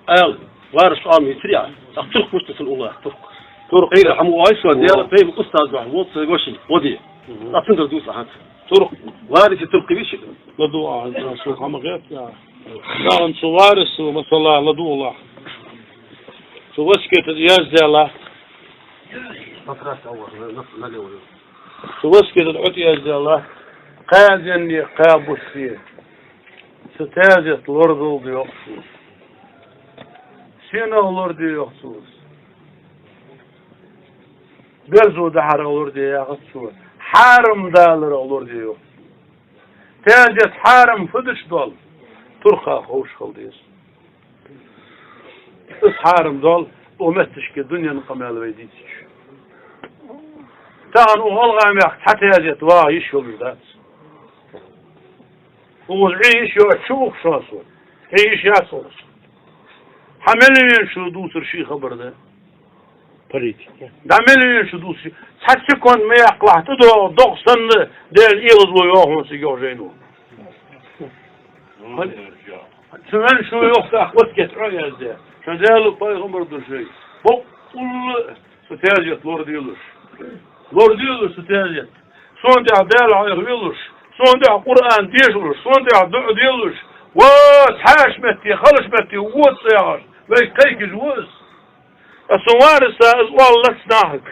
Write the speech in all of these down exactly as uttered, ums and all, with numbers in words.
Ала, варас ам йицар я. Ах, турк мишта сул ула, турк. Турк. Эй, хӀама вай со, Даьла, эй, устаз ваха, вот, сай гоши, води. Ацин дар дус ахат. Турк. Варас турк виш. Ладу а, су хӀама гӀерт я. Даун цу варас, масала, ладу ула. Цу васкета яздаьла. Цу васкета ӀотӀаяздаьла. Кхаь денна, кхаь бутт. Цу таьзета лорадолда йоах цо. Сенах лораде йоах цо? Берзо дахьарах лораде яхац цо. Хьарам даларах лораде йоах цо. Таьзет хьарам фу деш доал? Туркха ховш хила деза. Из хьарам доал, укх метташка дунен къамаьл вай дийцача. Тахан укх ГӀалгӀай мехка цхьа таьзет вагӀа йиш йолаш дац. Укхаза Ӏе йиш йоацаш ухаш со. Ӏе йиш яц укхаза. Хьа мел веначул дувцар ший хабар да. Политика. Да мел веначул дувцар ший. Цхьа секунд ма яккхалахь, тӀадоагӀа догӀа санна, Даьла эгӀазло йоах хьона цига, йоах жайно. Цу венначо йоах, тӀаккха васкет ӀотӀаяздаь. Шун Даьла пайхамар да шоай. Боккъала цу таьзета лораделаш. Лораделаш цу таьзета. Сона тӀехьа Даьла хьехавелаш, сона тӀехьа Къуръан дешалаш, сона тӀехьа дуӀа делаш. Ва, хьаьша метте, халаш метте, вода цӀа яхаш, вай кхайкаш ва из. Ас вараса из оаллац нахага.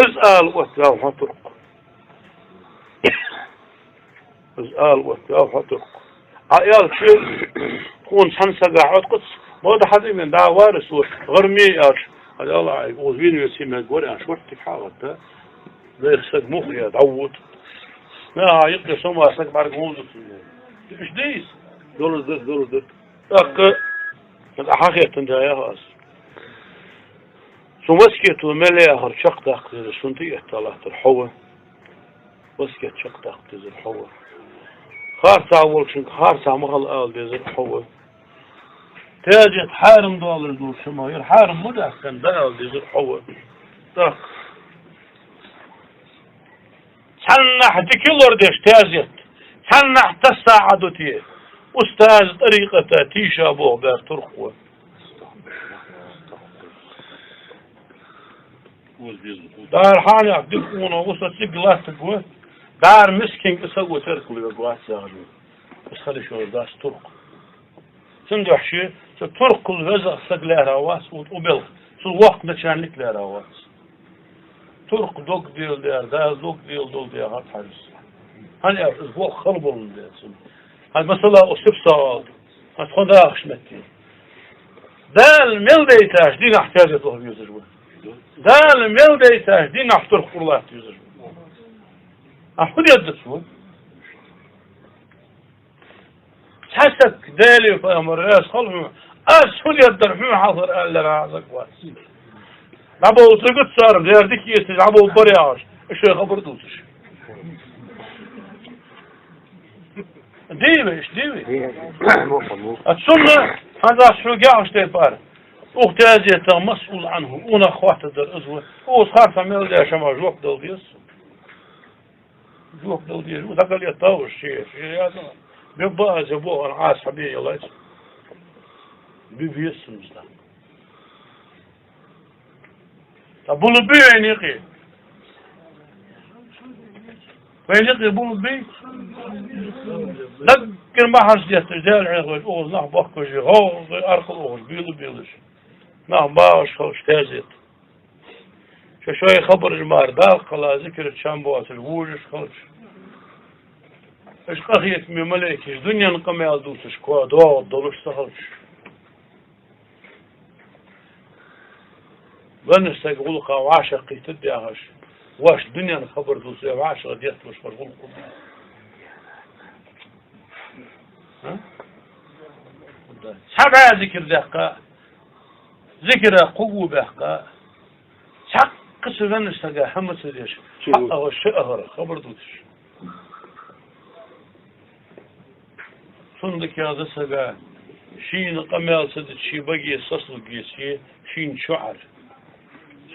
Из ала оттаваьв хьо, турк. Из ала оттаваьв хьо, турк. Ӏа аьлча, тхона цхьан сага хьоткхац, ма да хьаза мен, да варас ва, гӀарме аьлча, хьаза ала Ӏайга, укхаза вена веце мегаргвар аьнна, шорттига хьагӀатта. Вайх саг мух я, дӀавода. На, юкъе со мара саг бӀаргагу. Иштта дийс? Долаш дар, долаш дар. ТӀаккха, сага хьахетта да яхаш аз. Цу васкето мел яхар чакхдаккха дезар, цунна тӀаэтта латтар хьо ва. Васкет чакхдаккха дезар хьо ва. Харцахьа волчунга харцахьа ма хила ала дезар хьо ва. Таьзет хьарам доаллаш долча хӀамах, ер хьарам ма дац аьнна, дӀаала дезар хьо ва. ТӀаккха цхьаннахьа дика лорадеш таьзет, цхьаннахьа тасса Ӏа ду те, устаза тӀарикъата тийша болх баьр турк ва. Дара хьанех дика къонах ва со, цига латтаргва. Дара мискинга саго теркалвергвац яхаш ва. Из хила йиш йолаш дац турк. Цудухьа ший, цу туркал веза саг лаьрхӀа вац, укх, укх белха. Цул воккха начальник лаьрхӀа вац. Турк дог деладаьр, Дала дог деладолда яхар тхьажа. ХӀана аьлча из болх халабаллалца. ХӀанз масала укх Сипсо оалда. ХӀанз тхо дахаш метте. Дала мел дайташ дийнахьа таьзет ваха везаш ва. Дала мел дайташ дийнахьа турк ура латта везаш ва. А фу дергда цо? Цхьа саг, Даьлеи пайхамареи, аз хала хьона, аз фу дергдар хьона хьалхара аьлар, хьаза вац. ДӀаболчаргда цар, дера дика эцаш, дӀаболабар яхаш, шоай хабар дувцаш. Дий вай, иштта дий вай? А цунна, хӀанз аз хьога яхаш тайпара, укх таьзетах масъул Ӏанху, унах хоаттаргдар из ва. Укхаза харцахьа мел даьча хӀаман жоп дала деза. Жоп дала деза, дӀакхалетта уж ше, ше яза. Бе ба аз, бо ан Ӏа схьабе ялац. Бе веза сунца. Та була бе вайна юкъе. Вайна юкъе була бе. Даггара ма хьажа детташ, Даьла хьехавеш, укхаза нах бохкаш, гӀо, гӀо, аркъал ухаш, била, билаш. Нах багӀаш хилча таьзет. Шо шоай хабараш мара, Дала кхелла, зикар чам боацаш, вожаш хилча. Уж къахетаме малейкаш, дунен къамаьл дувцаш, кхоа доагӀа долаш ца хилча. Веннача сага гӀулакха вӀашагӀкхийттад яхаш, воаш дунен хабар дувцаш, вӀашагӀдетталуш хилча гӀулакх хул. А? Цхьа бӀаь зикар даьккха, зикара кхувш баьккха, цхьаккха цу веннача сага хӀама ца деш, ши хьа агӀо, ши агӀор хабар дувцаш. Цунна дикагӀа да сага, шийна къамаьл ца дича, ший баге, саслуге, ший, шийна чу Ӏар.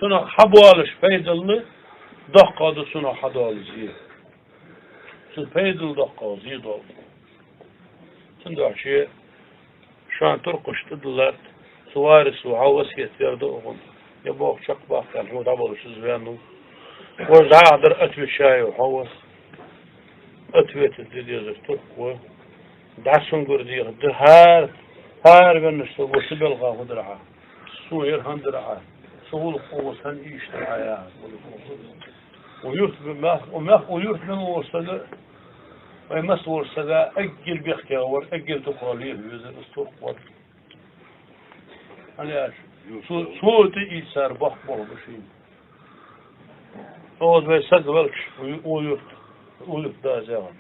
Цунах хьабоалаш пайдал доккхагӀа да, цунах хьадоалаш зе. Цун пайдал доккхагӀа, зе доал. Цудухьа ше Шоана туркхашта тӀадиллад, цу варисо хьо васкет дер да укхун, е боху чакхбаккха хьо дӀаболаш из ваьннав. Вож дӀахьа дар отвечаю хьо вас. Ответить де дезар турк ва. ДӀа цунгара дехар да хӀара, хӀара веннача со ва са белха хӀу дар хьа. Со ер хӀан дар хьа. Со гӀулакх укхо сан ийш дар хьа яхаш. Укх юрта мах-, укх мах-, укх юрта мел волча сага, вай масса волча сага эггара бехке вар, эггара дукха леха везар из турк вар. ХӀана аьлча, цо, цо тӀаийцар боккха болх ба шийна. Укхаза вай саг велча, укх ю-, укх юрта, укх юрта да аз яхар.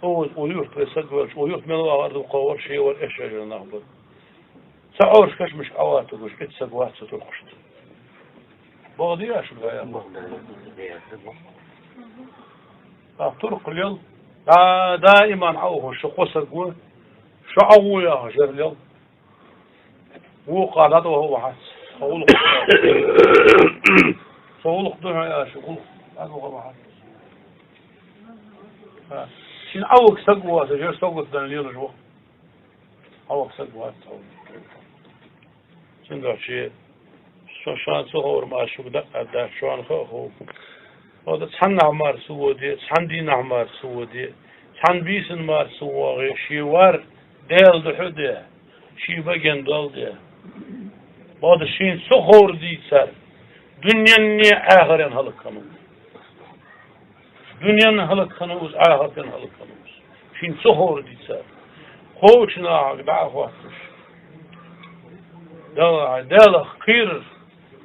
Укхаза укх юрта вай саг велча, укх юрта мел вахар дукха вар, ше вар, эшшехь нах бар. Цхьа Ӏораш кашамашка Ӏоватта гуш, итт саг вац цу туркхашта. Бага дий шуга яхар? Бага да, да, да, да. А турк лел, да, даиман Ӏоухаш шо кхо саг ва, шо Ӏову яхаш жер лел. Вокхар дӀадоху вахьац. Со гӀулакх, со гӀулакх ду хьо аьлча, гӀулакх дӀадоху вахьац. Ха. Шийна Ӏовага саг вац, жер согат дан лелаш ва. Ӏовага саг вац, Ӏовага. Цундахче со шоана ца ховр ма аз шуга дӀа а дац, шоана ха а хов. Ода цхьаннахьа мара ца воде, цхьан дийнахьа мара ца воде, цхьан бийсан мара ца вогӀе, ше вар Даьла духьа а де, ший баген дола де. Ода шийна ца ховр дийцар, дуненни Ӏахаренни хӀалак хиннав. Дуненни хӀалак хиннав из, Ӏахартенни хӀалак хиннав из. Шийна ца ховр дийцар. Кхоача нахага дӀа а хотташ. Далла, Даьлах кхерар,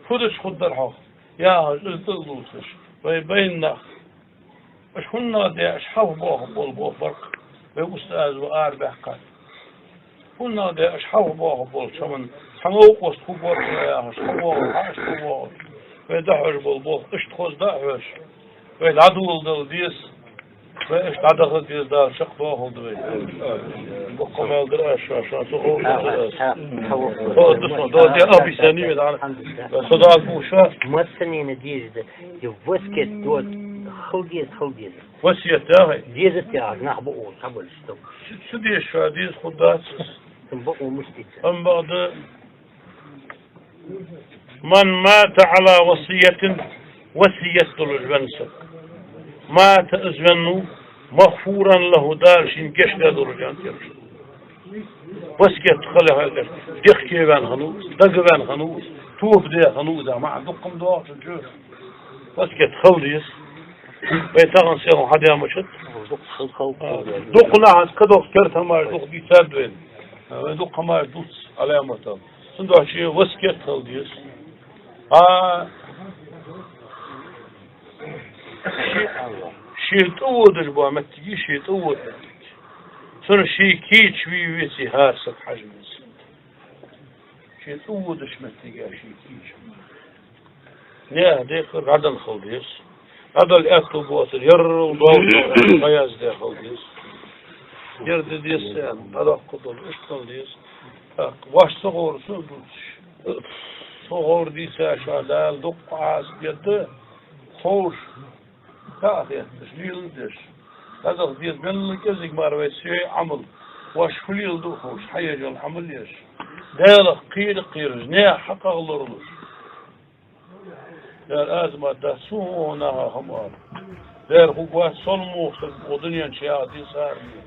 фу дича хургдар хьох, яхаш, из тӀа а лувцаш. Вай байна нах. Аша хӀуннагӀа де, аша хьалха боахам бола боху баркъ. Вай устазо арабаьккхар. ХӀуннагӀа де, аша хьалха боахам болча хӀаман цхьа новкъост хургболаш яхаш, хьо боху, хьо аша хьо боху. Вай дӀахьош бола болх иштта хоза дӀа а хьоьжуш, вай дӀадоладала деза. Вай иштта дӀадаха деза, Дала чакхдоахалда вай. Боккха мел дар аз шоана, шоана ца ховр дар аз. Хо, дусма, до де объяснени вай дӀа. Со дӀа бу шо. Массанена деза да, е васкет до, хила деза, хила деза. Васкет да хьай? Деза тӀа нах бакъо, цхьабараш там. Шу, шу деза, шу деза хургдац. Там бакъо муш дийца. Амма бакъда: «من مات على وصية», васкет долаш венна саг. «مات», из веннав, «مغفورا له», Дала шийна гешт даь долаш венна саг. Васкет хила хьайгаш, дехке ваьнна хиннав из, дага ваьнна хиннав из, тоба даь хиннав из, маӀан дукха ма доагӀа цун чу. Васкет хила деза. Вай тахан сехьа хьадаьмачат. Дукха лахьанца кадокх керта хӀамаш дукха дийцад вайна. Вай дукха хӀамаш дувц Ӏаламатал. Цундахче васкет хила деза. А, ше, ше тӀаводаш бола моттиг, ше тӀавода моттиг. Цунна ше кийча вий, веций хӀара саг хьажа веза. Ше тӀаводаш моттиге ше кийча. Наьха декхар дӀадала хила деза. ДӀадала аьттув боацар, еррал дола дӀаяздаь хила деза. Ер де деза аьнна, дӀадоккхал долу, иштта хила деза. ТӀаккха вайша ца ховр цунна дувцаш. Ца ховр дийца шоана Дала дукха Ӏазап дергда, ховш, таӀа хетташ, лелаш деш. ДӀадаха деза мел кӀезига мара вай шоай Ӏамал. Вайша хӀун леладу ховш, хьаеш йола Ӏамал еш. Далах кхера а кхераш, наьха хьакъах лоралуш. Дера аз ма дац, цу хӀун наха хӀама ала. Дера хӀуг вац, сол муха саг укх дунен чу яха деза хӀаране.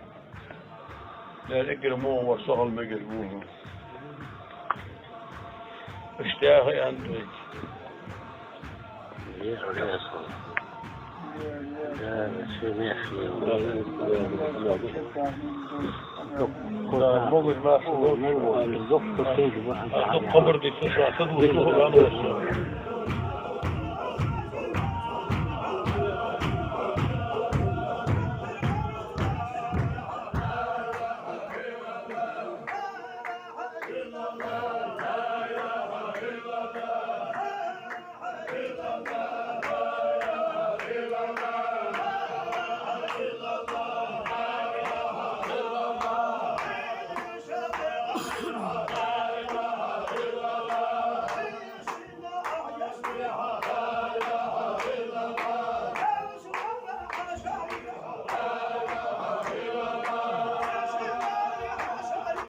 Дера эггара муха вар со хила мегаш ву хьуна. Иштта яха аьнна вайга.